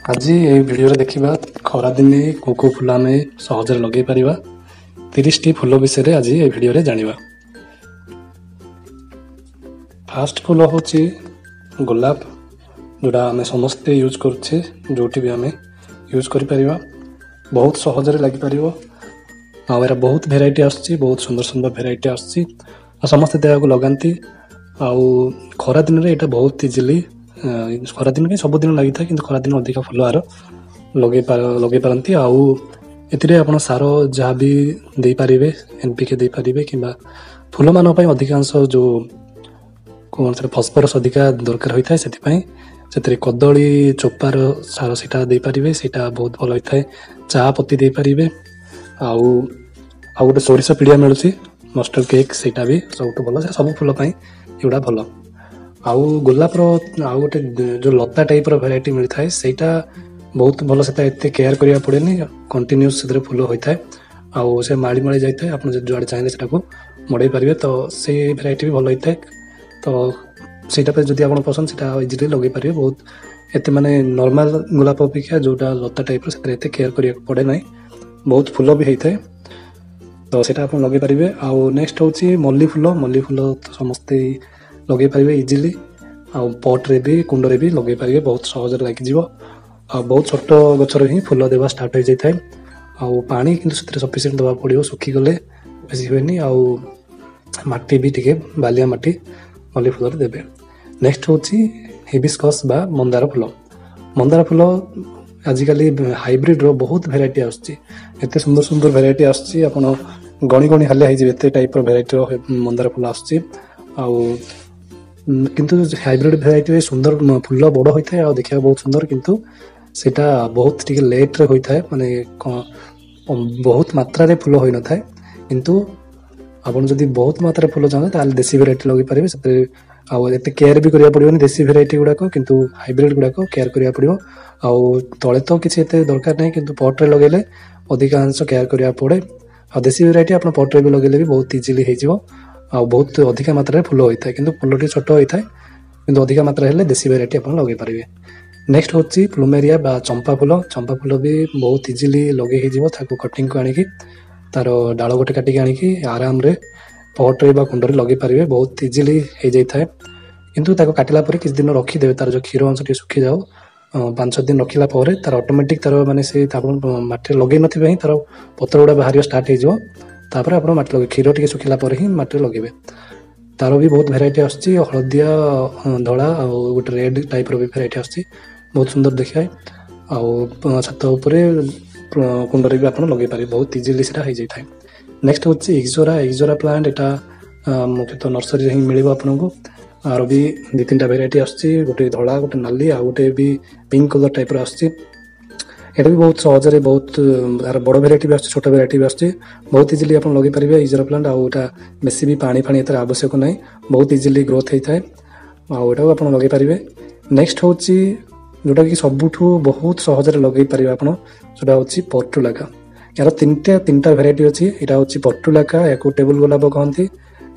ଆଜି ଏଇ ଭିଡ଼ିଓରେ ଦେଖିବା ଖରାଦିନେ କେଉଁ କେଉଁ ଫୁଲ ଆମେ ସହଜରେ ଲଗେଇ ପାରିବା। 30ଟି ଫୁଲ ବିଷୟରେ ଆଜି ଏଇ ଭିଡ଼ିଓରେ ଜାଣିବା। ଫାଷ୍ଟ ଫୁଲ ହେଉଛି ଗୋଲାପ, ଯେଉଁଟା ଆମେ ସମସ୍ତେ ୟୁଜ୍ କରୁଛେ, ଯେଉଁଠି ବି ଆମେ ୟୁଜ୍ କରିପାରିବା, ବହୁତ ସହଜରେ ଲାଗିପାରିବ। ଆଉ ଏହାର ବହୁତ ଭେରାଇଟି ଆସୁଛି, ବହୁତ ସୁନ୍ଦର ସୁନ୍ଦର ଭେରାଇଟି ଆସୁଛି ଆଉ ସମସ୍ତେ ଦେହକୁ ଲଗାନ୍ତି। ଆଉ ଖରାଦିନରେ ଏଇଟା ବହୁତ ଇଜିଲି, ଖରାଦିନ ପାଇଁ ସବୁଦିନ ଲାଗିଥାଏ, କିନ୍ତୁ ଖରାଦିନ ଅଧିକା ଫୁଲ ଆର ଲଗେଇ ପାରନ୍ତି। ଆଉ ଏଥିରେ ଆପଣ ସାର ଯାହା ବି ଦେଇପାରିବେ, ଏନ୍ ପି କେ ଦେଇପାରିବେ, କିମ୍ବା ଫୁଲମାନଙ୍କ ପାଇଁ ଅଧିକାଂଶ ଯେଉଁ କ'ଣ ସେଟା ଫସ୍ଫରସ୍ ଅଧିକା ଦରକାର ହୋଇଥାଏ, ସେଥିପାଇଁ ସେଥିରେ କଦଳୀ ଚୋପାର ସାର ସେଇଟା ଦେଇପାରିବେ, ସେଇଟା ବହୁତ ଭଲ ହୋଇଥାଏ। ଚା ପତି ଦେଇପାରିବେ। ଆଉ ଗୋଟେ ସୋରିଷ ପିଡ଼ିଆ ମିଳୁଛି, ମଷ୍ଟର୍ଡ଼ କେକ୍, ସେଇଟା ବି ସବୁଠୁ ଭଲ। ସେଇଟା ସବୁ ଫୁଲ ପାଇଁ ଏଗୁଡ଼ା ଭଲ। ଆଉ ଗୋଲାପର ଆଉ ଗୋଟେ ଯେଉଁ ଲତା ଟାଇପ୍ର ଭେରାଇଟି ମିଳିଥାଏ, ସେଇଟା ବହୁତ ଭଲ। ସେଟା ଏତେ କେୟାର କରିବାକୁ ପଡ଼େନି, କଣ୍ଟିନ୍ୟୁସ୍ ସେଥିରେ ଫୁଲ ହୋଇଥାଏ ଆଉ ସେ ମାଳି ମାଳି ଯାଇଥାଏ। ଆପଣ ଯୁଆଡ଼େ ଚାହିଁଲେ ସେଟାକୁ ମଡ଼େଇ ପାରିବେ, ତ ସେଇ ଭେରାଇଟି ବି ଭଲ ହୋଇଥାଏ। ତ ସେଇଟା ପାଇଁ ଯଦି ଆପଣ ପସନ୍ଦ, ସେଇଟା ଇଜିଲି ଲଗେଇ ପାରିବେ। ବହୁତ ଏତେ ମାନେ ନର୍ମାଲ ଗୋଲାପ ଅପେକ୍ଷା ଯେଉଁଟା ଲତା ଟାଇପ୍ର, ସେଥିରେ ଏତେ କେୟାର କରିବାକୁ ପଡ଼େ ନାହିଁ, ବହୁତ ଫୁଲ ବି ହେଇଥାଏ, ତ ସେଇଟା ଆପଣ ଲଗେଇ ପାରିବେ। ଆଉ ନେକ୍ସଟ ହେଉଛି ମଲ୍ଲି ଫୁଲ। ମଲ୍ଲି ଫୁଲ ତ ସମସ୍ତେ ଲଗେଇ ପାରିବେ ଇଜିଲି, ଆଉ ପଟ୍ରେ ବି କୁଣ୍ଡରେ ବି ଲଗେଇ ପାରିବେ, ବହୁତ ସହଜରେ ଲାଗିଯିବ। ଆଉ ବହୁତ ଛୋଟ ଗଛରେ ହିଁ ଫୁଲ ଦେବା ଷ୍ଟାର୍ଟ ହୋଇଯାଇଥାଏ। ଆଉ ପାଣି କିନ୍ତୁ ସେଥିରେ ସଫିସିଏଣ୍ଟ ଦେବାକୁ ପଡ଼ିବ, ଶୁଖିଗଲେ ବେଶୀ ହୁଏନି। ଆଉ ମାଟି ବି ଟିକେ ବାଲିଆ ମାଟି ମଲ୍ଲି ଫୁଲରେ ଦେବେ। ନେକ୍ସଟ ହେଉଛି ହିବିସ୍କସ୍ ବା ମନ୍ଦାର ଫୁଲ। ମନ୍ଦାର ଫୁଲ ଆଜିକାଲି ହାଇବ୍ରିଡ଼ର ବହୁତ ଭେରାଇଟି ଆସୁଛି, ଏତେ ସୁନ୍ଦର ସୁନ୍ଦର ଭେରାଇଟି ଆସୁଛି, ଆପଣ ଗଣି ଗଣି ହାଲିଆ ହେଇଯିବେ, ଏତେ ଟାଇପ୍ର ଭେରାଇଟିର ମନ୍ଦାର ଫୁଲ ଆସୁଛି। ଆଉ କିନ୍ତୁ ହାଇବ୍ରିଡ଼ ଭେରାଇଟିରେ ସୁନ୍ଦର ଫୁଲ ବଡ଼ ହୋଇଥାଏ ଆଉ ଦେଖିବାକୁ ବହୁତ ସୁନ୍ଦର, କିନ୍ତୁ ସେଇଟା ବହୁତ ଟିକେ ଲେଟ୍ରେ ହୋଇଥାଏ, ମାନେ ବହୁତ ମାତ୍ରାରେ ଫୁଲ ହୋଇନଥାଏ। କିନ୍ତୁ ଆପଣ ଯଦି ବହୁତ ମାତ୍ରାରେ ଫୁଲ ଚାହୁଁଛନ୍ତି, ତାହେଲେ ଦେଶୀ ଭେରାଇଟି ଲଗେଇ ପାରିବେ ସେଥିରେ। ଆଉ ଏତେ କେୟାର ବି କରିବାକୁ ପଡ଼ିବନି ଦେଶୀ ଭେରାଇଟି ଗୁଡ଼ାକ, କିନ୍ତୁ ହାଇବ୍ରିଡ଼ ଗୁଡ଼ାକ କେୟାର କରିବାକୁ ପଡ଼ିବ। ଆଉ ତଳେ ତ କିଛି ଏତେ ଦରକାର ନାହିଁ, କିନ୍ତୁ ପଟ୍ରେ ଲଗେଇଲେ ଅଧିକାଂଶ କେୟାର କରିବାକୁ ପଡ଼େ। ଆଉ ଦେଶୀ ଭେରାଇଟି ଆପଣ ପଟ୍ରେ ବି ଲଗେଇଲେ ବି ବହୁତ ଇଜିଲି ହେଇଯିବ ଆଉ ବହୁତ ଅଧିକା ମାତ୍ରାରେ ଫୁଲ ହୋଇଥାଏ, କିନ୍ତୁ ଫୁଲଟି ଛୋଟ ହୋଇଥାଏ, କିନ୍ତୁ ଅଧିକା ମାତ୍ରା ହେଲେ ଦେଶୀ ଭେରାଇଟି ଆପଣ ଲଗେଇ ପାରିବେ। ନେକ୍ସଟ ହେଉଛି ପ୍ଲୁମେରିଆ ବା ଚମ୍ପା ଫୁଲ। ଚମ୍ପା ଫୁଲ ବି ବହୁତ ଇଜିଲି ଲଗେଇ ହେଇଯିବ। ତାକୁ କଟିଂକୁ ଆଣିକି ତାର ଡାଳ ଗୋଟେ କାଟିକି ଆଣିକି ଆରାମରେ ପଟ୍ରେ ବା କୁଣ୍ଡରେ ଲଗେଇ ପାରିବେ, ବହୁତ ଇଜିଲି ହେଇଯାଇଥାଏ। କିନ୍ତୁ ତାକୁ କାଟିଲା ପରେ କିଛି ଦିନ ରଖିଦେବେ, ତାର ଯେଉଁ କ୍ଷୀର ଅଂଶ ଟିକେ ଶୁଖିଯାଉ। 5-6 ଦିନ ରଖିଲା ପରେ ତାର ଅଟୋମେଟିକ୍ ତାର ମାନେ ସେ ଆପଣ ମାଟିରେ ଲଗେଇ ନଥିବେ ହିଁ ତାର ପତ୍ର ଗୁଡ଼ା ବାହାରିବା ଷ୍ଟାର୍ଟ ହେଇଯିବ। ତାପରେ ଆପଣ ମାଟି ଲଗେଇବେ, କ୍ଷୀର ଟିକେ ଶୁଖିଲା ପରେ ହିଁ ମାଟିରେ ଲଗେଇବେ। ତାର ବି ବହୁତ ଭେରାଇଟି ଆସୁଛି, ହଳଦିଆ, ଧଳା ଆଉ ଗୋଟେ ରେଡ୍ ଟାଇପ୍ର ବି ଭେରାଇଟି ଆସୁଛି, ବହୁତ ସୁନ୍ଦର ଦେଖାଏ। ଆଉ ଛାତ ଉପରେ କୁଣ୍ଡରେ ବି ଆପଣ ଲଗେଇ ପାରିବେ, ବହୁତ ଇଜିଲି ସେଇଟା ହେଇଯାଇଥାଏ। ନେକ୍ସଟ ହେଉଛି ଇକ୍ସୋରା। ଇକ୍ସୋରା ପ୍ଲାଣ୍ଟ ଏଇଟା ମୁଖ୍ୟତଃ ନର୍ସରୀରେ ହିଁ ମିଳିବ ଆପଣଙ୍କୁ। ଆର ବି 2-3ଟା ଭେରାଇଟି ଆସୁଛି, ଗୋଟେ ଧଳା, ଗୋଟେ ନାଲି, ଆଉ ଗୋଟେ ବି ପିଙ୍କ କଲର୍ ଟାଇପ୍ର ଆସୁଛି। ଏଇଟା ବି ବହୁତ ସହଜରେ, ବହୁତ ଆର ବଡ଼ ଭେରାଇଟି ବି ଆସୁଛି, ଛୋଟ ଭେରାଇଟି ବି ଆସୁଛି, ବହୁତ ଇଜିଲି ଆପଣ ଲଗେଇ ପାରିବେ ଇକ୍ସୋରା ପ୍ଲାଣ୍ଟ। ଆଉ ଏଇଟା ବେଶୀ ବି ପାଣି ଫାଣି ଏଥିରେ ଆବଶ୍ୟକ ନାହିଁ, ବହୁତ ଇଜିଲି ଗ୍ରୋଥ୍ ହେଇଥାଏ ଆଉ ଏଇଟାକୁ ଆପଣ ଲଗେଇ ପାରିବେ। ନେକ୍ସଟ ହେଉଛି ଯେଉଁଟାକି ସବୁଠୁ ବହୁତ ସହଜରେ ଲଗେଇ ପାରିବେ ଆପଣ, ସେଇଟା ହେଉଛି ପର୍ଟୁଲାକା। ଏହାର ତିନିଟା ଭେରାଇଟି ଅଛି। ଏଇଟା ହେଉଛି ପର୍ଟୁଲାକା, ୟାକୁ ଟେବୁଲ ଗୋଲାପ କହନ୍ତି।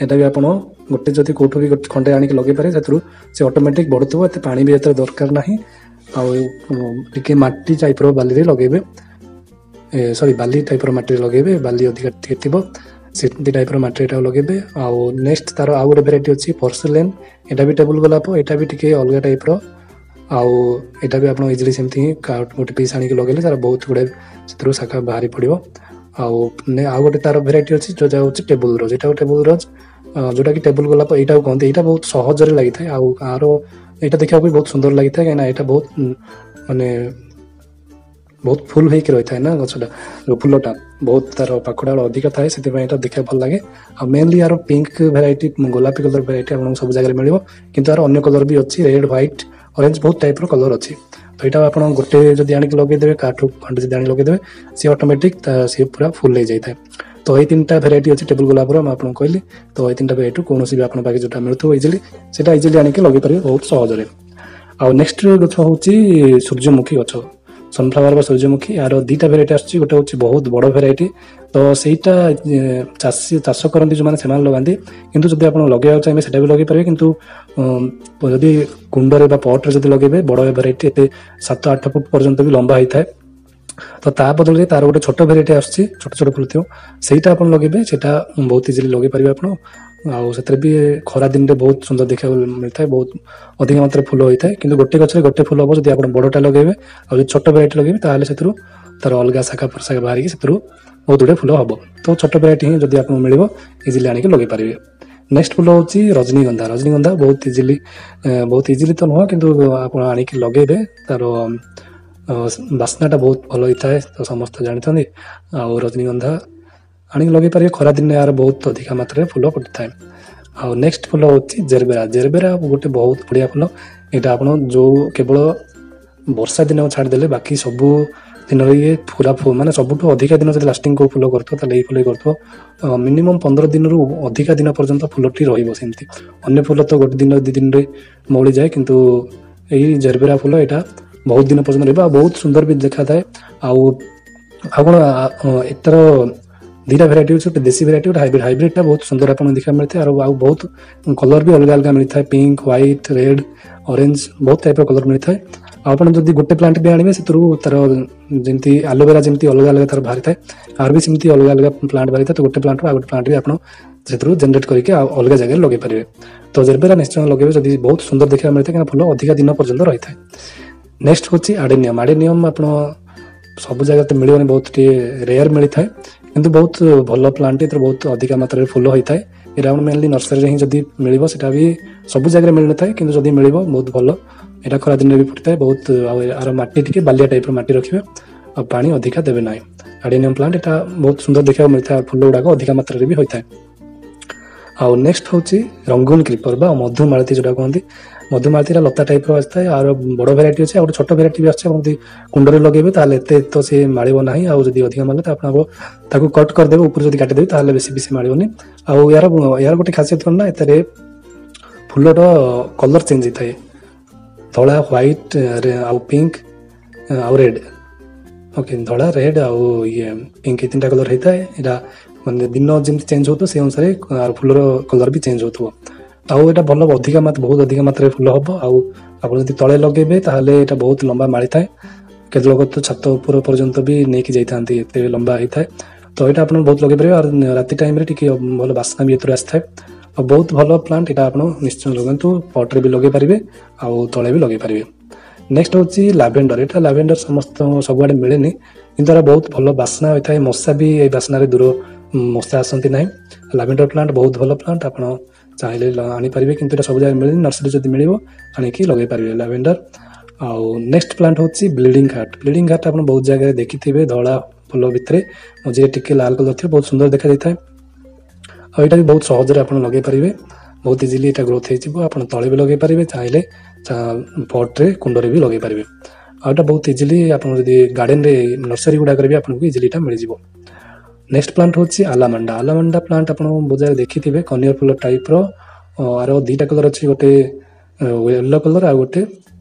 ଏଇଟା ବି ଆପଣ ଗୋଟେ ଯଦି କେଉଁଠୁ ବି ଗୋଟେ ଖଣ୍ଡେ ଆଣିକି ଲଗେଇ ପାରିବେ, ସେଥିରୁ ସେ ଅଟୋମେଟିକ୍ ବଢ଼ୁଥିବ, ଏତେ ପାଣି ବି ଏଥିରେ ଦରକାର ନାହିଁ। ଆଉ ଟିକେ ମାଟି ଟାଇପ୍ର ବାଲିରେ ଲଗେଇବେ, ସରି ବାଲି ଟାଇପ୍ର ମାଟିରେ ଲଗେଇବେ, ବାଲି ଅଧିକା ଟିକେ ଥିବ ସେମିତି ଟାଇପ୍ର ମାଟିରେ ଏଟାକୁ ଲଗେଇବେ। ଆଉ ନେକ୍ସଟ ତାର ଆଉ ଗୋଟେ ଭେରାଇଟି ଅଛି ପର୍ସଲେନ୍, ଏଇଟା ବି ଟେବୁଲ ଗୋଲାପ, ଏଇଟା ବି ଟିକେ ଅଲଗା ଟାଇପ୍ର। ଆଉ ଏଇଟା ବି ଆପଣ ଇଜିଲି ସେମିତି ହିଁ ଗୋଟେ ପିସ୍ ଆଣିକି ଲଗେଇଲେ ତାର ବହୁତ ଗୁଡ଼ାଏ ସେଥିରୁ ଶାଖା ବାହାରି ପଡ଼ିବ। ଆଉ ଆଉ ଗୋଟେ ତାର ଭେରାଇଟି ଅଛି ଯେଉଁଟା ହେଉଛି ଟେବୁଲ ରୋଜ୍। ଏଇଟା ଟେବୁଲ ରୋଜ୍, ଯେଉଁଟାକି ଟେବୁଲ ଗୋଲାପ ଏଇଟାକୁ କହନ୍ତି। ଏଇଟା ବହୁତ ସହଜରେ ଲାଗିଥାଏ ଆଉ ଆର ଏଇଟା ଦେଖିବାକୁ ବି ବହୁତ ସୁନ୍ଦର ଲାଗିଥାଏ, କାହିଁକିନା ଏଇଟା ବହୁତ ମାନେ ବହୁତ ଫୁଲ ହେଇକି ରହିଥାଏ ନା ଗଛଟା, ଯେଉଁ ଫୁଲଟା ବହୁତ ତାର ପାଖୁଡ଼ା ଅଧିକା ଥାଏ, ସେଥିପାଇଁ ଏଇଟା ଦେଖିବାକୁ ଭଲ ଲାଗେ। ଆଉ ମେନଲି ଆର ପିଙ୍କ ଭେରାଇଟି, ଗୋଲାପୀ କଲର୍ ଭେରାଇଟି ଆପଣଙ୍କୁ ସବୁ ଜାଗାରେ ମିଳିବ, କିନ୍ତୁ ଆର ଅନ୍ୟ କଲର୍ ବି ଅଛି, ରେଡ୍, ହ୍ୱାଇଟ୍, ଅରେଞ୍ଜ, ବହୁତ ଟାଇପ୍ର କଲର୍ ଅଛି। ତ ଏଇଟା ଆପଣ ଗୋଟେ ଯଦି ଆଣିକି ଲଗେଇଦେବେ, କାଠୁ ଖଣ୍ଡେ ଯଦି ଆଣିକି ଲଗେଇଦେବେ, ସିଏ ଅଟୋମେଟିକ୍ ସିଏ ପୁରା ଫୁଲ ହେଇଯାଇଥାଏ। ତ ଏଇ 3ଟା ଭେରାଇଟି ଅଛି ଟେବୁଲ ଗୋଲାପର, ମୁଁ ଆପଣଙ୍କୁ କହିଲି। ତ ଏଇ 3ଟା ଭେରାଇଟିରୁ କୌଣସି ବି ଆପଣଙ୍କ ପାଖେ ଯେଉଁଟା ମିଳୁଥିବ ଇଜିଲି, ସେଇଟା ଇଜିଲି ଆଣିକି ଲଗେଇ ପାରିବେ ବହୁତ ସହଜରେ। ଆଉ ନେକ୍ସଟ ଗଛ ହେଉଛି ସୂର୍ଯ୍ୟମୁଖୀ ଗଛ। ସନଫ୍ଲାୱାର ବା ସୂର୍ଯ୍ୟମୁଖୀ। ଏହାର 2ଟା ଭେରାଇଟି ଆସୁଛି। ଗୋଟେ ହେଉଛି ବହୁତ ବଡ଼ ଭେରାଇଟି, ତ ସେଇଟା ଚାଷୀ ଚାଷ କରନ୍ତି ଯେଉଁମାନେ, ସେମାନେ ଲଗାନ୍ତି। କିନ୍ତୁ ଯଦି ଆପଣ ଲଗେଇବାକୁ ଚାହିଁବେ, ସେଇଟା ବି ଲଗେଇ ପାରିବେ। କିନ୍ତୁ ଯଦି କୁଣ୍ଡରେ ବା ପଟ୍ରେ ଯଦି ଲଗେଇବେ, ବଡ଼ ଭେରାଇଟି ଏତେ 7-8 ଫୁଟ ପର୍ଯ୍ୟନ୍ତ ବି ଲମ୍ବା ହେଇଥାଏ। ତ ତା ବଦଳରେ ତାର ଗୋଟେ ଛୋଟ ଭେରାଇଟି ଆସୁଛି, ଛୋଟ ଛୋଟ ଫୁଲ ଥିବ, ସେଇଟା ଆପଣ ଲଗେଇବେ। ସେଇଟା ବହୁତ ଇଜିଲି ଲଗେଇ ପାରିବେ ଆପଣ। ଆଉ ସେଥିରେ ବି ଖରା ଦିନରେ ବହୁତ ସୁନ୍ଦର ଦେଖିବାକୁ ମିଳିଥାଏ, ବହୁତ ଅଧିକ ମାତ୍ରାରେ ଫୁଲ ହୋଇଥାଏ। କିନ୍ତୁ ଗୋଟେ ଗଛରେ ଗୋଟେ ଫୁଲ ହେବ ଯଦି ଆପଣ ବଡ଼ଟା ଲଗେଇବେ। ଆଉ ଯଦି ଛୋଟ ଭେରାଇଟି ଲଗେଇବେ, ତାହେଲେ ସେଥିରୁ ତାର ଅଲଗା ଶାଖା ପ୍ରଶାଖା ବାହାରିକି ସେଥିରୁ ବହୁତ ଗୁଡ଼ିଏ ଫୁଲ ହେବ। ତ ଛୋଟ ଭେରାଇଟି ହିଁ ଯଦି ଆପଣଙ୍କୁ ମିଳିବ, ଇଜିଲି ଆଣିକି ଲଗେଇ ପାରିବେ। ନେକ୍ସଟ ଫୁଲ ହେଉଛି ରଜନୀଗନ୍ଧା। ରଜନୀଗନ୍ଧା ବହୁତ ଇଜିଲି, ବହୁତ ଇଜିଲି ତ ନୁହଁ, କିନ୍ତୁ ଆପଣ ଆଣିକି ଲଗେଇବେ, ତାର ବାସ୍ନାଟା ବହୁତ ଭଲ ହେଇଥାଏ, ତ ସମସ୍ତେ ଜାଣିଛନ୍ତି। ଆଉ ରଜନୀଗନ୍ଧା ଆଣିକି ଲଗେଇ ପାରିବେ। ଖରାଦିନେ ଏହାର ବହୁତ ଅଧିକା ମାତ୍ରାରେ ଫୁଲ ଫୁଟିଥାଏ। ଆଉ ନେକ୍ସଟ ଫୁଲ ହେଉଛି ଜେରବେରା। ଜେରବେରା ଗୋଟେ ବହୁତ ବଢ଼ିଆ ଫୁଲ। ଏଇଟା ଆପଣ ଯେଉଁ କେବଳ ବର୍ଷା ଦିନ ଛାଡ଼ିଦେଲେ ବାକି ସବୁ ଦିନରେ ଇଏ ପୁରା, ମାନେ ସବୁଠୁ ଅଧିକା ଦିନ ଯଦି ଲାଷ୍ଟିଂ କେଉଁ ଫୁଲ କରୁଥିବ, ତାହେଲେ ଏଇ ଫୁଲ ହିଁ କରୁଥିବ। ମିନିମମ୍ 15 ଦିନରୁ ଅଧିକା ଦିନ ପର୍ଯ୍ୟନ୍ତ ଫୁଲଟି ରହିବ ସେମିତି। ଅନ୍ୟ ଫୁଲ ତ ଗୋଟେ ଦିନ 2 ଦିନରେ ମଉଳିଯାଏ, କିନ୍ତୁ ଏଇ ଜେରବେରା ଫୁଲ ଏଇଟା ବହୁତ ଦିନ ପର୍ଯ୍ୟନ୍ତ ରହିବ ଆଉ ବହୁତ ସୁନ୍ଦର ବି ଦେଖାଥାଏ। ଆଉ ଆଉ କ'ଣ, ଏଟାର 2ଟା ଭେରାଇଟି ଅଛି, ଗୋଟେ ଦେଶୀ ଭେରାଇଟି, ଗୋଟେ ହାଇବ୍ରିଡ୍। ହାଇବ୍ରିଡ୍ଟା ବହୁତ ସୁନ୍ଦର ଆପଣଙ୍କୁ ଦେଖିବାକୁ ମିଳିଥାଏ। ଆଉ ଆଉ ବହୁତ କଲର୍ ବି ଅଲଗା ଅଲଗା ମିଳିଥାଏ, ପିଙ୍କ, ହ୍ୱାଇଟ୍, ରେଡ୍, ଅରେଞ୍ଜ, ବହୁତ ଟାଇପ୍ର କଲର୍ ମିଳିଥାଏ। ଆଉ ଆପଣ ଯଦି ଗୋଟେ ପ୍ଲାଣ୍ଟ ବି ଆଣିବେ, ସେଥିରୁ ତାର ଯେମିତି ଆଲୋଭେରା ଯେମିତି ଅଲଗା ଅଲଗା ତାର ବାହାରିଥାଏ, ଆର ବି ସେମିତି ଅଲଗା ଅଲଗା ପ୍ଲାଣ୍ଟ ବାହାରିଥାଏ। ତ ଗୋଟେ ପ୍ଲାଣ୍ଟରୁ ଆଉ ଗୋଟେ ପ୍ଲାଣ୍ଟ ବି ଆପଣ ସେଥିରୁ ଜେନେରେଟ୍ କରିକି ଆଉ ଅଲଗା ଜାଗାରେ ଲଗେଇ ପାରିବେ। ତ ଜେରବେରା ନିଶ୍ଚୟ ଲଗେଇବେ ଯଦି, ବହୁତ ସୁନ୍ଦର ଦେଖିବାକୁ ମିଳିଥାଏ, କାହିଁକିନା ଫୁଲ ଅଧିକା ଦିନ ପର୍ଯ୍ୟନ୍ତ ରହିଥାଏ। ନେକ୍ସଟ ହେଉଛି ଆଡେନିୟମ୍। ଆଡେନିୟମ୍ ଆପଣ ସବୁ ଜାଗାରେ ତ ମିଳିବନି, ବହୁତ ଟିକେ ରେୟାର ମିଳିଥାଏ, କିନ୍ତୁ ବହୁତ ଭଲ ପ୍ଲାଣ୍ଟ। ଏଥିରେ ବହୁତ ଅଧିକା ମାତ୍ରାରେ ଫୁଲ ହୋଇଥାଏ। ଏଇଟା ଆପଣ ମେନଲି ନର୍ସରୀରେ ହିଁ ଯଦି ମିଳିବ, ସେଟା ବି ସବୁ ଜାଗାରେ ମିଳିନଥାଏ, କିନ୍ତୁ ଯଦି ମିଳିବ ବହୁତ ଭଲ। ଏଇଟା ଖରା ଦିନରେ ବି ଫୁଟିଥାଏ ବହୁତ। ଆଉ ଆର ମାଟି ଟିକେ ବାଲିଆ ଟାଇପ୍ର ମାଟି ରଖିବେ ଆଉ ପାଣି ଅଧିକା ଦେବେ ନାହିଁ। ଆଡେନିୟମ୍ ପ୍ଲାଣ୍ଟ ଏଟା ବହୁତ ସୁନ୍ଦର ଦେଖିବାକୁ ମିଳିଥାଏ ଆଉ ଫୁଲ ଗୁଡ଼ାକ ଅଧିକା ମାତ୍ରାରେ ବି ହୋଇଥାଏ। ଆଉ ନେକ୍ସଟ ହେଉଛି ରଙ୍ଗୁନ କ୍ରିପର ବା ମଧୁମାଳତୀ ଯୋଉଟା କୁହନ୍ତି। ମଧୁମାଳତୀଟା ଲତା ଟାଇପ୍ର ଆସିଥାଏ। ଆର ବଡ଼ ଭେରାଇଟି ଅଛି ଆଉ ଗୋଟେ ଛୋଟ ଭେରାଇଟି ବି ଆସୁଛି। ଆପଣ ଯଦି କୁଣ୍ଡରେ ଲଗେଇବେ, ତାହେଲେ ଏତେ ତ ସେ ମାଳିବ ନାହିଁ। ଆଉ ଯଦି ଅଧିକା ମାଳିଲେ ତ ଆପଣ ତାକୁ କଟ୍ କରିଦେବେ, ଉପରୁ ଯଦି କାଟିଦେବେ, ତାହେଲେ ବେଶୀ ବେଶୀ ମାଳିବନି। ଆଉ ଏହାର ଗୋଟେ ଖାସିୟତ କ'ଣ ନା, ଏଥିରେ ଫୁଲର କଲର୍ ଚେଞ୍ଜ ହେଇଥାଏ, ଧଳା, ହ୍ୱାଇଟ୍ ଆଉ ପିଙ୍କ ଆଉ ରେଡ୍। ଓକେ, ଧଳା, ରେଡ୍ ଆଉ ଇଏ ପିଙ୍କ, ଏ 3ଟା କଲର୍ ହେଇଥାଏ। ଏଇଟା ମାନେ ଦିନ ଯେମିତି ଚେଞ୍ଜ ହେଉଥିବ, ସେଇ ଅନୁସାରେ ଫୁଲର କଲର୍ ବି ଚେଞ୍ଜ ହେଉଥିବ। ଆଉ ଏଇଟା ଭଲ ଅଧିକା ମାତ୍ରା, ବହୁତ ଅଧିକା ମାତ୍ରାରେ ଫୁଲ ହେବ। ଆଉ ଆପଣ ଯଦି ତଳେ ଲଗେଇବେ, ତାହେଲେ ଏଇଟା ବହୁତ ଲମ୍ବା ମାଳିଥାଏ। କେତେ ଲୋକ ତ ଛାତ ଉପର ପର୍ଯ୍ୟନ୍ତ ବି ନେଇକି ଯାଇଥାନ୍ତି, ଏତେ ଲମ୍ବା ହେଇଥାଏ। ତ ଏଇଟା ଆପଣ ବହୁତ ଲଗେଇ ପାରିବେ। ଆଉ ରାତି ଟାଇମ୍ରେ ଟିକେ ଭଲ ବାସ୍ନା ବି ଏଥିରୁ ଆସିଥାଏ। ଆଉ ବହୁତ ଭଲ ପ୍ଲାଣ୍ଟ ଏଇଟା, ଆପଣ ନିଶ୍ଚୟ ଲଗାନ୍ତୁ। ପଟ୍ରେ ବି ଲଗେଇ ପାରିବେ ଆଉ ତଳେ ବି ଲଗେଇ ପାରିବେ। ନେକ୍ସଟ ହେଉଛି ଲାଭେଣ୍ଡର। ଏଇଟା ଲାଭେଣ୍ଡର ସମସ୍ତ ସବୁଆଡ଼େ ମିଳେନି, କିନ୍ତୁ ଏହାର ବହୁତ ଭଲ ବାସ୍ନା ହୋଇଥାଏ। ମଶା ବି ଏଇ ବାସ୍ନାରେ ଦୂର, ମଶା ଆସନ୍ତି ନାହିଁ। ଲାଭେଣ୍ଡର ପ୍ଲାଣ୍ଟ ବହୁତ ଭଲ ପ୍ଲାଣ୍ଟ, ଆପଣ ଚାହିଁଲେ ଆଣିପାରିବେ, କିନ୍ତୁ ଏଇଟା ସବୁ ଜାଗାରେ ମିଳେନି। ନର୍ସରୀ ଯଦି ମିଳିବ, ଆଣିକି ଲଗେଇ ପାରିବେ ଲାଭେଣ୍ଡର। ଆଉ ନେକ୍ସଟ ପ୍ଲାଣ୍ଟ ହେଉଛି ବ୍ଲିଡ଼ିଂ ହାର୍ଟ। ବ୍ଲିଡ଼ିଂ ହାର୍ଟ ଆପଣ ବହୁତ ଜାଗାରେ ଦେଖିଥିବେ। ଧଳା ଫୁଲ ଭିତରେ ମଝିରେ ଟିକେ ଲାଲ କଲର ଥିବ, ବହୁତ ସୁନ୍ଦର ଦେଖାଯାଇଥାଏ। ଆଉ ଏଇଟା ବି ବହୁତ ସହଜରେ ଆପଣ ଲଗେଇ ପାରିବେ, ବହୁତ ଇଜିଲି ଏଇଟା ଗ୍ରୋଥ୍ ହେଇଯିବ। ଆପଣ ତଳେ ବି ଲଗେଇ ପାରିବେ, ଚାହିଁଲେ ପଟ୍ରେ କୁଣ୍ଡରେ ବି ଲଗେଇ ପାରିବେ। ଆଉ ଏଇଟା ବହୁତ ଇଜିଲି ଆପଣ ଯଦି ଗାର୍ଡେନରେ, ନର୍ସରୀ ଗୁଡ଼ାକରେ ବି ଆପଣଙ୍କୁ ଇଜିଲି ଏଇଟା ମିଳିଯିବ। ନେକ୍ସଟ ପ୍ଲାଣ୍ଟ ହେଉଛି ଆଲାମାଣ୍ଡା। ଆଲାମାଣ୍ଡା ପ୍ଲାଣ୍ଟ ଆପଣ ବଜାରରେ ଦେଖିଥିବେ, କନିଅର ଫୁଲ ଟାଇପ୍ର। ଆର 2ଟା କଲର୍ ଅଛି, ଗୋଟେ ୟେଲୋ କଲର୍ ଆଉ ଗୋଟେ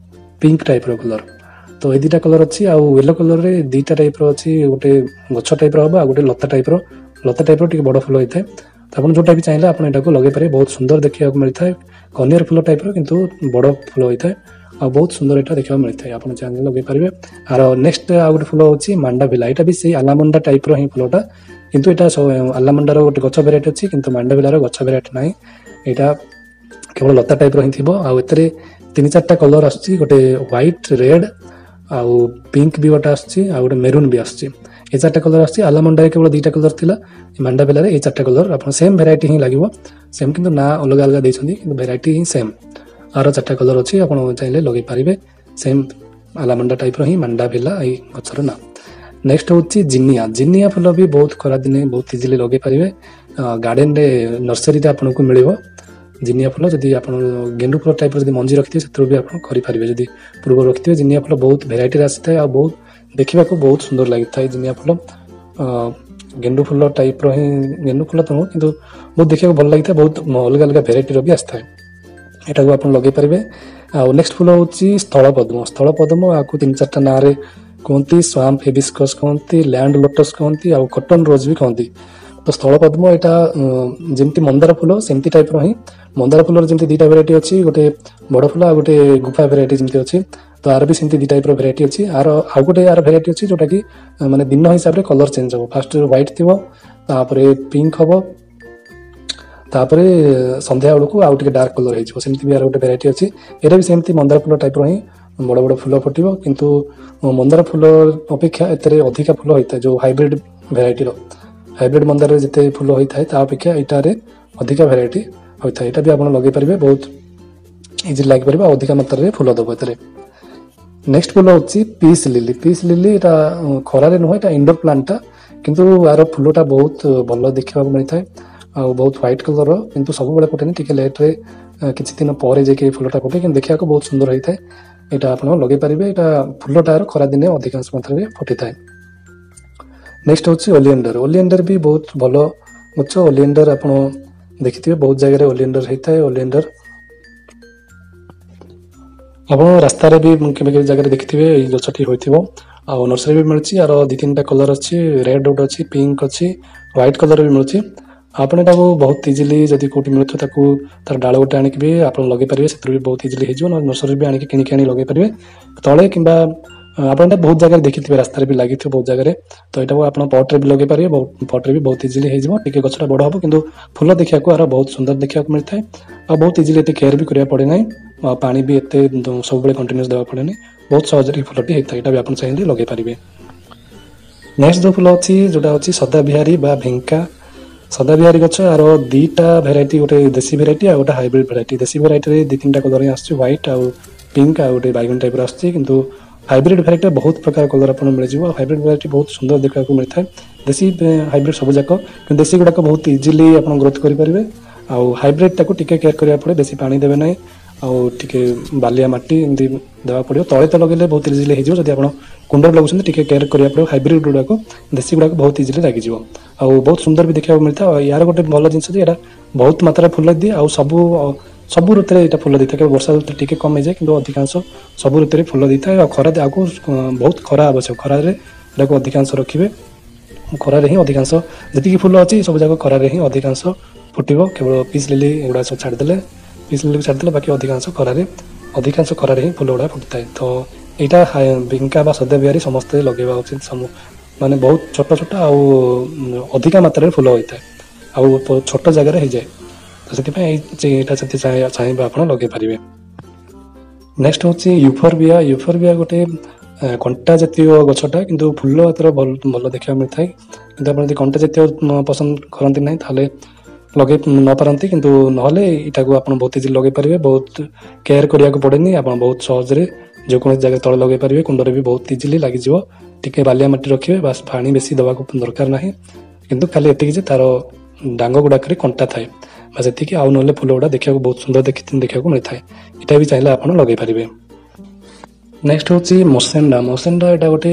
ପିଙ୍କ ଟାଇପ୍ର କଲର୍। ତ ଏଇ 2ଟା କଲର୍ ଅଛି। ଆଉ ୟେଲୋ କଲର୍ରେ 2ଟା ଟାଇପ୍ର ଅଛି, ଗୋଟେ ଗଛ ଟାଇପ୍ର ହେବ ଆଉ ଗୋଟେ ଲତା ଟାଇପ୍ର। ଲତା ଟାଇପ୍ର ଟିକେ ବଡ଼ ଫୁଲ ହେଇଥାଏ। ତ ଆପଣ ଯେଉଁଟା ବି ଚାହିଁଲେ ଆପଣ ଏଟାକୁ ଲଗେଇ ପାରିବେ। ବହୁତ ସୁନ୍ଦର ଦେଖିବାକୁ ମିଳିଥାଏ, କନିଅର ଫୁଲ ଟାଇପ୍ର, କିନ୍ତୁ ବଡ଼ ଫୁଲ ହୋଇଥାଏ ଆଉ ବହୁତ ସୁନ୍ଦର ଏଇଟା ଦେଖିବାକୁ ମିଳିଥାଏ। ଆପଣ ଚାହିଁଲେ ଲଗେଇ ପାରିବେ। ଆର ନେକ୍ସଟ ଆଉ ଗୋଟେ ଫୁଲ ହେଉଛି ମାଣ୍ଡାଭିଲା। ଏଇଟା ବି ସେଇ ଆଲାମଣ୍ଡା ଟାଇପ୍ର ହିଁ ଫୁଲଟା, କିନ୍ତୁ ଏଇଟା ଆଲାମଣ୍ଡାର ଗୋଟେ ଗଛ ଭେରାଇଟି ଅଛି, କିନ୍ତୁ ମାଣ୍ଡାଭିଲାର ଗଛ ଭେରାଇଟି ନାହିଁ। ଏଇଟା କେବଳ ଲତା ଟାଇପ୍ର ହିଁ ଥିବ। ଆଉ ଏଥିରେ 3-4ଟା କଲର୍ ଆସୁଛି, ଗୋଟେ ହ୍ୱାଇଟ୍, ରେଡ୍ ଆଉ ପିଙ୍କ ବି ଗୋଟେ ଆସୁଛି, ଆଉ ଗୋଟେ ମେରୁନ୍ ବି ଆସୁଛି। ଏ 4ଟା କଲର୍ ଆସୁଛି। ଆଲାମଣ୍ଡାରେ କେବଳ 2ଟା କଲର୍ ଥିଲା, ମାଣ୍ଡାଭିଲାରେ ଏଇ 4ଟା କଲର୍। ଆପଣ ସେମ୍ ଭେରାଇଟି ହିଁ ଲାଗିବ, ସେମ୍, କିନ୍ତୁ ନାଁ ଅଲଗା ଅଲଗା ଦେଇଛନ୍ତି, କିନ୍ତୁ ଭେରାଇଟି ହିଁ ସେମ୍। ଆର 4ଟା କଲର୍ ଅଛି, ଆପଣ ଚାହିଁଲେ ଲଗେଇ ପାରିବେ। ସେମ୍ ଆଲାମଣ୍ଡା ଟାଇପ୍ର ହିଁ ମାଣ୍ଡାଭିଲା ଏଇ ଗଛର ନାଁ। ନେକ୍ସଟ ହେଉଛି ଜିନିଆ। ଜିନିଆ ଫୁଲ ବି ବହୁତ ଖରାଦିନେ ବହୁତ ଇଜିଲି ଲଗେଇ ପାରିବେ। ଗାର୍ଡେନରେ, ନର୍ସରୀରେ ଆପଣଙ୍କୁ ମିଳିବ ଜିନିଆ ଫୁଲ। ଯଦି ଆପଣ ଗେଣ୍ଡୁ ଫୁଲ ଟାଇପ୍ର ଯଦି ମଞ୍ଜି ରଖିଥିବେ, ସେଥିରୁ ବି ଆପଣ କରିପାରିବେ। ଯଦି ପୂର୍ବରୁ ରଖିଥିବେ, ଜିନିଆ ଫୁଲ ବହୁତ ଭେରାଇଟିରେ ଆସିଥାଏ ଆଉ ବହୁତ ଦେଖିବାକୁ ବହୁତ ସୁନ୍ଦର ଲାଗିଥାଏ। ଜିନିଆ ଫୁଲ ଗେଣ୍ଡୁ ଫୁଲ ଟାଇପ୍ର ହିଁ, ଗେଣ୍ଡୁ ଫୁଲ ତ ନୁହଁ, କିନ୍ତୁ ବହୁତ ଦେଖିବାକୁ ଭଲ ଲାଗିଥାଏ। ବହୁତ ଅଲଗା ଅଲଗା ଭେରାଇଟିର ବି ଆସିଥାଏ, ଏଟାକୁ ଆପଣ ଲଗେଇ ପାରିବେ। ଆଉ ନେକ୍ସଟ ଫୁଲ ହେଉଛି ସ୍ଥଳ ପଦ୍ମ। ସ୍ଥଳ ପଦ୍ମ ଆକୁ 3-4ଟା ନାଁରେ କୁହନ୍ତି, ସ୍ୱାମ୍ପ ହିବିସ୍କସ୍ କୁହନ୍ତି, ଲ୍ୟାଣ୍ଡ ଲୋଟସ୍ କୁହନ୍ତି ଆଉ କଟନ ରୋଜ୍ ବି କହନ୍ତି। ତ ସ୍ଥଳପଦ୍ମ ଏଇଟା ଯେମିତି ମନ୍ଦାର ଫୁଲ ସେମିତି ଟାଇପ୍ର ହିଁ। ମନ୍ଦାର ଫୁଲର ଯେମିତି 2ଟା ଭେରାଇଟି ଅଛି, ଗୋଟେ ବଡ଼ ଫୁଲ ଆଉ ଗୋଟେ ଗୁଫା ଭେରାଇଟି ଯେମିତି ଅଛି, ତ ଆର ବି ସେମିତି 2 ଟାଇପ୍ର ଭେରାଇଟି ଅଛି। ଆର ଆଉ ଗୋଟେ ଆର ଭେରାଇଟି ଅଛି ଯୋଉଟାକି ମାନେ ଦିନ ହିସାବରେ କଲର୍ ଚେଞ୍ଜ ହେବ। ଫାଷ୍ଟ ହ୍ୱାଇଟ୍ ଥିବ, ତାପରେ ପିଙ୍କ ହେବ, ତାପରେ ସନ୍ଧ୍ୟା ବେଳକୁ ଆଉ ଟିକେ ଡାର୍କ କଲର୍ ହେଇଯିବ। ସେମିତି ବି ଆର ଗୋଟେ ଭେରାଇଟି ଅଛି। ଏଇଟା ବି ସେମିତି ମନ୍ଦାର ଫୁଲ ଟାଇପ୍ର ହିଁ ବଡ଼ ବଡ଼ ଫୁଲ ଫୁଟିବ, କିନ୍ତୁ ମନ୍ଦାର ଫୁଲ ଅପେକ୍ଷା ଏଥିରେ ଅଧିକା ଫୁଲ ହୋଇଥାଏ। ଯେଉଁ ହାଇବ୍ରିଡ୍ ଭେରାଇଟିର, ହାଇବ୍ରିଡ୍ ମନ୍ଦାରରେ ଯେତେ ଫୁଲ ହୋଇଥାଏ ତା ଅପେକ୍ଷା ଏଇଟାରେ ଅଧିକା ଭେରାଇଟି ହୋଇଥାଏ। ଏଇଟା ବି ଆପଣ ଲଗେଇ ପାରିବେ, ବହୁତ ଇଜିଲି ଲାଗିପାରିବ ଆଉ ଅଧିକା ମାତ୍ରାରେ ଫୁଲ ଦେବ ଏଥିରେ। ନେକ୍ସଟ ଫୁଲ ହେଉଛି ପିସ୍ ଲିଲି। ପିସ୍ ଲିଲି ଏଇଟା ଖରାରେ ନୁହେଁ, ଏଇଟା ଇନଡୋର ପ୍ଲାଣ୍ଟଟା, କିନ୍ତୁ ଆର ଫୁଲଟା ବହୁତ ଭଲ ଦେଖିବାକୁ ମିଳିଥାଏ ଆଉ ବହୁତ ହ୍ୱାଇଟ୍ କଲର୍ର, କିନ୍ତୁ ସବୁବେଳେ ଫୁଟେନି, ଟିକେ ଲେଟ୍ରେ କିଛି ଦିନ ପରେ ଯାଇକି ଏଇ ଫୁଲଟା ଫୁଟେ, କିନ୍ତୁ ଦେଖିବାକୁ ବହୁତ ସୁନ୍ଦର ହେଇଥାଏ। ଏଇଟା ଆପଣ ଲଗେଇ ପାରିବେ। ଏଇଟା ଫୁଲଟା ଆର ଖରାଦିନେ ଅଧିକାଂଶ ମାତ୍ରାରେ ଫୁଟିଥାଏ। ନେକ୍ସଟ ହେଉଛି ଓଲିଏଣ୍ଡର। ଓଲିଏଣ୍ଡର ବି ବହୁତ ଭଲ ଗଛ। ଓଲିଏଣ୍ଡର ଆପଣ ଦେଖିଥିବେ ବହୁତ ଜାଗାରେ ଓଲିଏଣ୍ଡର ହେଇଥାଏ। ଓଲିଏଣ୍ଡର ଆପଣ ରାସ୍ତାରେ ବି କେବେ କେବେ ଜାଗାରେ ଦେଖିଥିବେ ଏଇ ଗଛଟି ହୋଇଥିବ। ଆଉ ନର୍ସରୀ ବି ମିଳୁଛି। ଆର 2 3ଟା କଲର୍ ଅଛି, ରେଡ୍ ଗୋଟେ ଅଛି, ପିଙ୍କ ଅଛି, ହ୍ୱାଇଟ୍ କଲର୍ ବି ମିଳୁଛି। ଆପଣ ଏଟାକୁ ବହୁତ ଇଜିଲି ଯଦି କେଉଁଠି ମିଳୁଥିବ ତାକୁ ତାର ଡାଳ ଗୋଟେ ଆଣିକି ବି ଆପଣ ଲଗେଇ ପାରିବେ, ସେଥିରୁ ବି ବହୁତ ଇଜିଲି ହେଇଯିବ। ନହେଲେ ନର୍ସରୀ ବି ଆଣିକି କିଣିକି ଆଣି ଲଗେଇ ପାରିବେ ତଳେ, କିମ୍ବା ଆପଣ ଏଇଟା ବହୁତ ଜାଗାରେ ଦେଖିଥିବେ, ରାସ୍ତାରେ ବି ଲାଗିଥିବ ବହୁତ ଜାଗାରେ। ତ ଏଇଟାକୁ ଆପଣ ପଟ୍ରେ ବି ଲଗେଇ ପାରିବେ, ପଟ୍ରେ ବି ବହୁତ ଇଜିଲି ହେଇଯିବ। ଟିକେ ଗଛଟା ବଡ଼ ହେବ, କିନ୍ତୁ ଫୁଲ ଦେଖିବାକୁ ଆର ବହୁତ ସୁନ୍ଦର ଦେଖିବାକୁ ମିଳିଥାଏ। ଆଉ ବହୁତ ଇଜିଲି ଏତେ କେୟାର ବି କରିବାକୁ ପଡ଼େ ନାହିଁ, ଆଉ ପାଣି ବି ଏତେ ସବୁବେଳେ କଣ୍ଟିନ୍ୟୁସ୍ ଦେବାକୁ ପଡ଼େନି। ବହୁତ ସହଜରେ ଏ ଫୁଲଟି ହେଇଥାଏ। ଏଇଟା ବି ଆପଣ ଚାହିଁଲେ ଲଗେଇ ପାରିବେ। ନେକ୍ସଟ ଯେଉଁ ଫୁଲ ଅଛି ଯେଉଁଟା ଅଛି ସଦାବିହାରୀ ବା ଭେଙ୍କା। ସଦାବିହାରୀ ଗଛ ଆର 2ଟା ଭେରାଇଟି, ଗୋଟେ ଦେଶୀ ଭେରାଇଟି ଆଉ ଗୋଟେ ହାଇବ୍ରିଡ୍ ଭେରାଇଟି। ଦେଶୀ ଭେରାଇଟିରେ 2 3ଟା କଲର୍ ହିଁ ଆସୁଛି, ହ୍ୱାଇଟ୍ ଆଉ ପିଙ୍କ ଆଉ ଗୋଟେ ବାଇଗଣ ଟାଇପ୍ର ଆସୁଛି। କିନ୍ତୁ ହାଇବ୍ରିଡ୍ ଭେରାଇଟିରେ ବହୁତ ପ୍ରକାର କଲର୍ ଆପଣ ମିଳିଯିବ। ଆଉ ହାଇବ୍ରିଡ୍ ଭେରାଇଟି ବହୁତ ସୁନ୍ଦର ଦେଖିବାକୁ ମିଳିଥାଏ। ଦେଶୀ ହାଇବ୍ରିଡ୍ ସବୁ ଯାକ, କିନ୍ତୁ ଦେଶୀ ଗୁଡ଼ାକ ବହୁତ ଇଜିଲି ଆପଣ ଗ୍ରୋଥ୍ କରିପାରିବେ। ଆଉ ହାଇବ୍ରିଡ୍ଟାକୁ ଟିକେ କେୟାର କରିବାକୁ ପଡ଼େ, ବେଶୀ ପାଣି ଦେବେ ନାହିଁ ଆଉ ଟିକେ ବାଲିଆ ମାଟି ଏମିତି ଦେବାକୁ ପଡ଼ିବ। ତଳେ ତ ଲଗେଇଲେ ବହୁତ ଇଜିଲି ହେଇଯିବ। ଯଦି ଆପଣ କୁଣ୍ଡରେ ଲଗାଉଛନ୍ତି ଟିକେ କେୟାର କରିବାକୁ ପଡ଼ିବ। ହାଇବ୍ରିଡ୍ ଗୁଡ଼ାକ ଦେଶୀ ଗୁଡ଼ାକ ବହୁତ ଇଜିଲି ଲାଗିଯିବ ଆଉ ବହୁତ ସୁନ୍ଦର ବି ଦେଖିବାକୁ ମିଳିଥାଏ। ଆଉ ୟାର ଗୋଟେ ଭଲ ଜିନିଷ ଯେ ଏଇଟା ବହୁତ ମାତ୍ରାରେ ଫୁଲ ଦିଏ ଆଉ ସବୁ ଋତୁରେ ଏଇଟା ଫୁଲ ଦେଇଥାଏ। କେବଳ ବର୍ଷା ଋତୁରେ ଟିକେ କମ୍ ହେଇଯାଏ, କିନ୍ତୁ ଅଧିକାଂଶ ସବୁ ଋତୁରେ ଫୁଲ ଦେଇଥାଏ। ଆଉ ଖରା ଆକୁ ବହୁତ ଖରା ଆବଶ୍ୟକ, ଖରାରେ ଏଟାକୁ ଅଧିକାଂଶ ରଖିବେ। ଖରାରେ ହିଁ ଅଧିକାଂଶ ଯେତିକି ଫୁଲ ଅଛି ସବୁ ଯାକ ଖରାରେ ହିଁ ଅଧିକାଂଶ ଫୁଟିବ। କେବଳ ପିସ୍ ଲିଲି ଏଗୁଡ଼ା ସବୁ ଛାଡ଼ିଦେଲେ, ପିସ୍ ଲିଲିକୁ ଛାଡ଼ିଦେଲେ ବାକି ଅଧିକାଂଶ ଖରାରେ ହିଁ ଫୁଲ ଗୁଡ଼ା ଫୁଟିଥାଏ। ତ ଏଇଟା ଭିଙ୍କା ବା ସଦାବିହାରୀ ସମସ୍ତେ ଲଗେଇବା ଉଚିତ। ମାନେ ବହୁତ ଛୋଟ ଛୋଟ ଆଉ ଅଧିକା ମାତ୍ରାରେ ଫୁଲ ହୋଇଥାଏ ଆଉ ଛୋଟ ଜାଗାରେ ହେଇଯାଏ। ତ ସେଥିପାଇଁ ଏଇଟା ଯଦି ଚାହିଁବେ ଆପଣ ଲଗେଇ ପାରିବେ। ନେକ୍ସଟ ହେଉଛି ୟୁଫରବିଆ। ୟୁଫରବିଆ ଗୋଟେ କଣ୍ଟା ଜାତୀୟ ଗଛଟା, କିନ୍ତୁ ଫୁଲ ଏଥର ଭଲ ଭଲ ଦେଖିବାକୁ ମିଳିଥାଏ। କିନ୍ତୁ ଆପଣ ଯଦି କଣ୍ଟା ଜାତୀୟ ପସନ୍ଦ କରନ୍ତି ନାହିଁ ତାହେଲେ ଲଗେଇ ନ ପାରନ୍ତି, କିନ୍ତୁ ନହେଲେ ଏଇଟାକୁ ଆପଣ ବହୁତ ଇଜିଲି ଲଗେଇ ପାରିବେ। ବହୁତ କେୟାର କରିବାକୁ ପଡ଼େନି, ଆପଣ ବହୁତ ସହଜରେ ଯେକୌଣସି ଜାଗାରେ ତଳେ ଲଗେଇ ପାରିବେ। କୁଣ୍ଡରେ ବି ବହୁତ ଇଜିଲି ଲାଗିଯିବ। ଟିକେ ବାଲିଆ ମାଟି ରଖିବେ ବାସ୍, ପାଣି ବେଶୀ ଦେବାକୁ ଦରକାର ନାହିଁ। କିନ୍ତୁ ଖାଲି ଏତିକି ଯେ ତାର ଡାଙ୍ଗ ଗୁଡ଼ାକରେ କଣ୍ଟା ଥାଏ, ବାସ୍ ଏତିକି। ଆଉ ନହେଲେ ଫୁଲ ଗୁଡ଼ା ଦେଖିବାକୁ ବହୁତ ସୁନ୍ଦର ଦେଖିବାକୁ ମିଳିଥାଏ। ଏଇଟା ବି ଚାହିଁଲେ ଆପଣ ଲଗେଇ ପାରିବେ। ନେକ୍ସଟ ହେଉଛି ମୋସେଣ୍ଡା। ମୋସେଣ୍ଡା ଏଇଟା ଗୋଟେ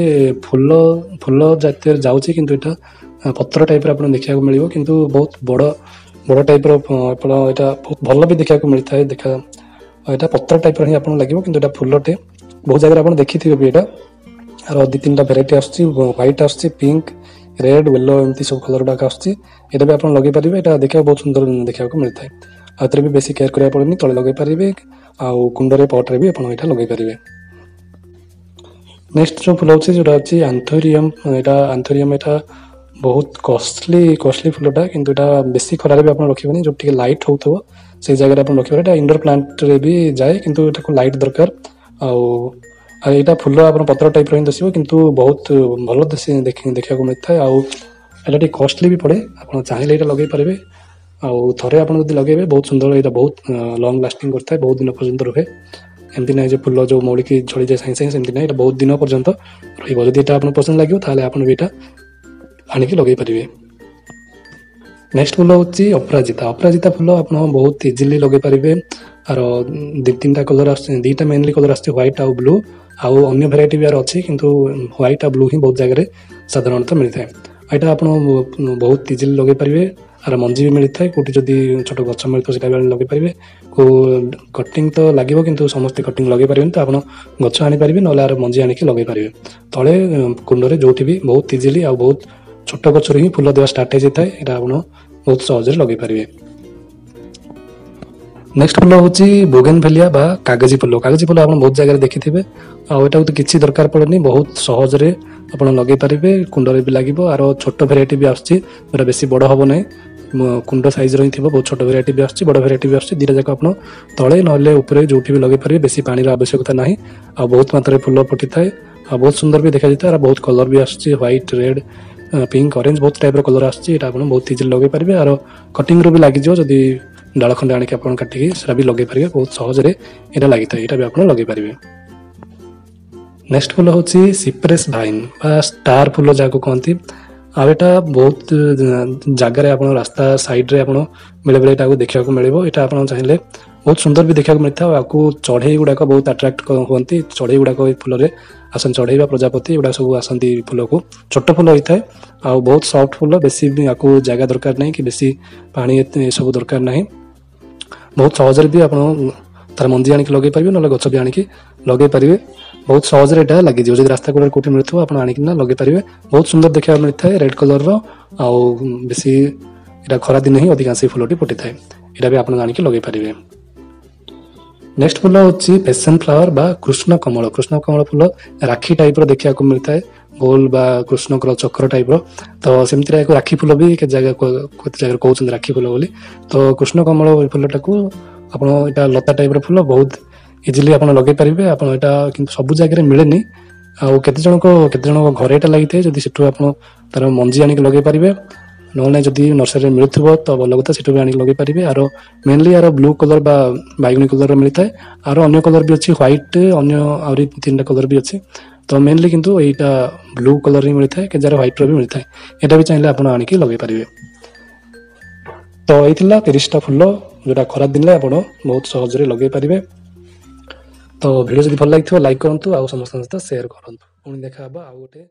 ଫୁଲ ଜାତୀୟ ଯାଉଛି, କିନ୍ତୁ ଏଇଟା ପତ୍ର ଟାଇପ୍ର ଆପଣ ଦେଖିବାକୁ ମିଳିବ, କିନ୍ତୁ ବହୁତ ବଡ଼ ବଡ଼ ଟାଇପ୍ର ଆପଣ ଏଇଟା ବହୁତ ଭଲ ବି ଦେଖିବାକୁ ମିଳିଥାଏ। ଏଇଟା ପତ୍ର ଟାଇପ୍ର ହିଁ ଆପଣଙ୍କୁ ଲାଗିବ, କିନ୍ତୁ ଏଇଟା ଫୁଲଟେ। ବହୁତ ଜାଗାରେ ଆପଣ ଦେଖିଥିବେ ବି। ଏଇଟା ଆର 2 3ଟା ଭେରାଇଟି ଆସୁଛି, ହ୍ୱାଇଟ୍ ଆସୁଛି, ପିଙ୍କ, ରେଡ୍, ୟେଲୋ ଏମିତି ସବୁ କଲର୍ ଗୁଡ଼ାକ ଆସୁଛି। ଏଇଟା ବି ଆପଣ ଲଗେଇ ପାରିବେ। ଏଇଟା ଦେଖିବାକୁ ବହୁତ ସୁନ୍ଦର ଦେଖିବାକୁ ମିଳିଥାଏ। ଆଉ ଏଥିରେ ବି ବେଶୀ କେୟାର କରିବାକୁ ପଡ଼େନି, ତଳେ ଲଗେଇ ପାରିବେ ଆଉ କୁଣ୍ଡରେ ପଟ୍ରେ ବି ଆପଣ ଏଇଟା ଲଗେଇ ପାରିବେ। ନେକ୍ସଟ ଯେଉଁ ଫୁଲ ଅଛି ଯେଉଁଟା ଅଛି ଆନ୍ଥୋରିୟମ୍। ଏଇଟା ଆନ୍ଥୋରିୟମ୍, ଏଇଟା ବହୁତ କଷ୍ଟଲି ଫୁଲଟା, କିନ୍ତୁ ଏଇଟା ବେଶୀ ଖରାରେ ବି ଆପଣ ରଖିବେନି। ଯେଉଁ ଟିକେ ଲାଇଟ୍ ହେଉଥିବ ସେଇ ଜାଗାରେ ଆପଣ ରଖିପାରିବେ। ଏଇଟା ଇନଡୋର ପ୍ଲାଣ୍ଟରେ ବି ଯାଏ, କିନ୍ତୁ ଏଟାକୁ ଲାଇଟ୍ ଦରକାର। ଆଉ ଆଉ ଏଇଟା ଫୁଲ ଆପଣ ପତ୍ର ଟାଇପ୍ର ହିଁ ଦିଶିବ, କିନ୍ତୁ ବହୁତ ଭଲ ଦେଖିବାକୁ ମିଳିଥାଏ। ଆଉ ଏଇଟା ଟିକେ କଷ୍ଟଲି ବି ପଡ଼େ। ଆପଣ ଚାହିଁଲେ ଏଇଟା ଲଗେଇ ପାରିବେ। ଆଉ ଥରେ ଆପଣ ଯଦି ଲଗେଇବେ ବହୁତ ସୁନ୍ଦର, ଏଇଟା ବହୁତ ଲଙ୍ଗ ଲାଷ୍ଟିଂ କରିଥାଏ, ବହୁତ ଦିନ ପର୍ଯ୍ୟନ୍ତ ରୁହେ। ଏମିତି ନାହିଁ ଯେ ଫୁଲ ଯେଉଁ ମଉଳିକି ଝଡ଼ିଯାଏ ସାଙ୍ଗେ ସାଙ୍ଗେ, ସେମିତି ନାହିଁ। ଏଇଟା ବହୁତ ଦିନ ପର୍ଯ୍ୟନ୍ତ ରହିବ। ଯଦି ଏଇଟା ଆପଣଙ୍କୁ ପସନ୍ଦ ଲାଗିବ ତାହେଲେ ଆପଣ ବି ଏଇଟା ଆଣିକି ଲଗେଇ ପାରିବେ। ନେକ୍ସଟ ଫୁଲ ହେଉଛି ଅପରାଜିତା। ଅପରାଜିତା ଫୁଲ ଆପଣ ବହୁତ ଇଜିଲି ଲଗେଇ ପାରିବେ। ଆର 2 3ଟା କଲର୍ ଆସୁଛି, 2ଟା ମେନଲି କଲର୍ ଆସୁଛି, ହ୍ୱାଇଟ୍ ଆଉ ବ୍ଲୁ। ଆଉ ଅନ୍ୟ ଭେରାଇଟି ବି ଆର ଅଛି, କିନ୍ତୁ ହ୍ୱାଇଟ୍ ଆଉ ବ୍ଲୁ ହିଁ ବହୁତ ଜାଗାରେ ସାଧାରଣତଃ ମିଳିଥାଏ। ଏଇଟା ଆପଣ ବହୁତ ଇଜିଲି ଲଗେଇ ପାରିବେ। ଆର ମଞ୍ଜି ବି ମିଳିଥାଏ, କେଉଁଠି ଯଦି ଛୋଟ ଗଛ ମିଳିଥିବ ସେଇଟା ବି ଆଣି ଲଗେଇ ପାରିବେ। କେଉଁ କଟିଂ ତ ଲାଗିବ, କିନ୍ତୁ ସମସ୍ତେ କଟିଂ ଲଗେଇ ପାରିବେନି, ତ ଆପଣ ଗଛ ଆଣିପାରିବେ, ନହେଲେ ଆର ମଞ୍ଜି ଆଣିକି ଲଗେଇ ପାରିବେ ତଳେ କୁଣ୍ଡରେ, ଯେଉଁଠି ବି ବହୁତ ଇଜିଲି ଆଉ ବହୁତ ଛୋଟ ଗଛରୁ ହିଁ ଫୁଲ ଦେବା ଷ୍ଟାର୍ଟ ହେଇଯାଇଥାଏ। ଏଇଟା ଆପଣ ବହୁତ ସହଜରେ ଲଗେଇ ପାରିବେ। ନେକ୍ସଟ ଫୁଲ ହେଉଛି ବୋଗେନଭେଲିଆ ବା କାଗଜି ଫୁଲ। କାଗଜି ଫୁଲ ଆପଣ ବହୁତ ଜାଗାରେ ଦେଖିଥିବେ, ଆଉ ଏଟାକୁ ତ କିଛି ଦରକାର ପଡ଼େନି, ବହୁତ ସହଜରେ ଆପଣ ଲଗେଇ ପାରିବେ, କୁଣ୍ଡରେ ବି ଲାଗିବ। ଆର ଛୋଟ ଭେରାଇଟି ବି ଆସୁଛି, ଯେଉଁଟା ବେଶୀ ବଡ଼ ହେବ ନାହିଁ, କୁଣ୍ଡ ସାଇଜ୍ର ହିଁ ଥିବ। ବହୁତ ଛୋଟ ଭେରାଇଟି ବି ଆସୁଛି, ବଡ଼ ଭେରାଇଟି ବି ଆସୁଛି। ଦୁଇଟା ଯାକ ଆପଣ ତଳେ ନହେଲେ ଉପରେ ଯେଉଁଠି ବି ଲଗେଇ ପାରିବେ, ବେଶୀ ପାଣିର ଆବଶ୍ୟକତା ନାହିଁ। ଆଉ ବହୁତ ମାତ୍ରାରେ ଫୁଲ ଫୁଟିଥାଏ ଆଉ ବହୁତ ସୁନ୍ଦର ବି ଦେଖାଯାଇଥାଏ। ଆର ବହୁତ କଲର୍ ବି ଆସୁଛି, ହ୍ୱାଇଟ୍, ରେଡ୍, ପିଙ୍କ, ଅରେଞ୍ଜ, ବହୁତ ଟାଇପ୍ର କଲର୍ ଆସୁଛି। ଏଇଟା ଆପଣ ବହୁତ ଇଜିଲି ଲଗେଇ ପାରିବେ। ଆର କଟିଂରୁ ବି ଲାଗିଯିବ, ଯଦି ଡାଳ ଖଣ୍ଡେ ଆଣିକି ଆପଣ କାଟିକି ସେଟା ବି ଲଗେଇ ପାରିବେ। ବହୁତ ସହଜରେ ଏଇଟା ଲାଗିଥାଏ, ଏଇଟା ବି ଆପଣ ଲଗେଇ ପାରିବେ। ନେକ୍ସଟ ଫୁଲ ହେଉଛି ସିପ୍ରେସ୍ ଭାଇନ୍ ବା ଷ୍ଟାର ଫୁଲ ଯାହାକୁ କହନ୍ତି। ଆଉ ଏଇଟା ବହୁତ ଜାଗାରେ ଆପଣ ରାସ୍ତା ସାଇଡ଼୍ରେ ଆପଣ ବେଳେବେଳେ ଏଟାକୁ ଦେଖିବାକୁ ମିଳିବ। ଏଇଟା ଆପଣ ଚାହିଁଲେ ବହୁତ ସୁନ୍ଦର ବି ଦେଖିବାକୁ ମିଳିଥାଏ। ଆଉ ଆକୁ ଚଢ଼େଇ ଗୁଡ଼ାକ ବହୁତ ଆଟ୍ରାକ୍ଟ ହୁଅନ୍ତି, ଚଢ଼େଇ ଗୁଡ଼ାକ ଏଇ ଫୁଲରେ ଆସନ୍ତି, ଚଢ଼େଇ ବା ପ୍ରଜାପତି ଏଗୁଡ଼ା ସବୁ ଆସନ୍ତି ଫୁଲକୁ। ଛୋଟ ଫୁଲ ହୋଇଥାଏ ଆଉ ବହୁତ ସଫ୍ଟ ଫୁଲ, ବେଶୀ ବି ଆକୁ ଜାଗା ଦରକାର ନାହିଁ କି ବେଶୀ ପାଣି ଏସବୁ ଦରକାର ନାହିଁ। ବହୁତ ସହଜରେ ବି ଆପଣ ତାର ମଞ୍ଜି ଆଣିକି ଲଗେଇ ପାରିବେ, ନହେଲେ ଗଛ ବି ଆଣିକି ଲଗେଇ ପାରିବେ। ବହୁତ ସହଜରେ ଏଇଟା ଲାଗିଯିବ। ଯଦି ରାସ୍ତା କଡ଼ରେ କେଉଁଠି ମିଳୁଥିବ ଆପଣ ଆଣିକିନା ଲଗେଇ ପାରିବେ। ବହୁତ ସୁନ୍ଦର ଦେଖିବାକୁ ମିଳିଥାଏ ରେଡ୍ କଲର୍ର, ଆଉ ବେଶୀ ଏଇଟା ଖରା ଦିନେ ହିଁ ଅଧିକାଂଶ ଏଇ ଫୁଲଟି ଫୁଟିଥାଏ। ଏଇଟା ବି ଆପଣ ଆଣିକି ଲଗେଇ ପାରିବେ। ନେକ୍ସଟ ଫୁଲ ହେଉଛି ପେସନ୍ ଫ୍ଲାୱାର ବା କୃଷ୍ଣ କମଳ। କୃଷ୍ଣ କମଳ ଫୁଲ ରାକ୍ଷୀ ଟାଇପ୍ର ଦେଖିବାକୁ ମିଳିଥାଏ, ଗୋଲ ବା କୃଷ୍ଣଙ୍କର ଚକ୍ର ଟାଇପ୍ର। ତ ସେମିତିରେ ଏକ ରାକ୍ଷୀ ଫୁଲ ବି କେତେ ଜାଗା କେତେ ଜାଗାରେ କହୁଛନ୍ତି ରାକ୍ଷୀ ଫୁଲ ବୋଲି। ତ କୃଷ୍ଣ କମଳ ଫୁଲଟାକୁ ଆପଣ, ଏଇଟା ଲତା ଟାଇପ୍ର ଫୁଲ, ବହୁତ ଇଜିଲି ଆପଣ ଲଗେଇ ପାରିବେ। ଆପଣ ଏଇଟା କିନ୍ତୁ ସବୁ ଜାଗାରେ ମିଳେନି, ଆଉ କେତେ ଜଣଙ୍କ ଘରେ ଏଇଟା ଲାଗିଥାଏ। ଯଦି ସେଠୁ ଆପଣ ତାର ମଞ୍ଜି ଆଣିକି ଲଗେଇ ପାରିବେ, ନହେଲେ ନାହିଁ ଯଦି ନର୍ସରୀରେ ମିଳୁଥିବ ତ ଭଲ କଥା, ସେଠୁ ବି ଆଣିକି ଲଗେଇ ପାରିବେ। ଆର ମେନଲି ଆର ବ୍ଲୁ କଲର୍ ବା ବାଇଗଣୀ କଲର୍ର ମିଳିଥାଏ, ଆର ଅନ୍ୟ କଲର୍ ବି ଅଛି, ହ୍ୱାଇଟ୍, ଅନ୍ୟ ଆହୁରି 3ଟା କଲର୍ ବି ଅଛି। ତ ମେନଲି କିନ୍ତୁ ଏଇଟା ବ୍ଲୁ କଲର୍ ହିଁ ମିଳିଥାଏ, କେତେ ଜାଗାରେ ହ୍ୱାଇଟ୍ର ବି ମିଳିଥାଏ। ଏଇଟା ବି ଚାହିଁଲେ ଆପଣ ଆଣିକି ଲଗେଇ ପାରିବେ। ତ ଏଇ ଥିଲା 30ଟା ଫୁଲ ଯେଉଁଟା ଖରା ଦିନରେ ଆପଣ ବହୁତ ସହଜରେ ଲଗେଇ ପାରିବେ। ତ ଭିଡ଼ିଓ ଯଦି ଭଲ ଲାଗିଥିବ ଲାଇକ୍ କରନ୍ତୁ ଆଉ ସମସ୍ତଙ୍କ ସହିତ ସେୟାର କରନ୍ତୁ। ପୁଣି ଦେଖା ହେବ ଆଉ ଗୋଟେ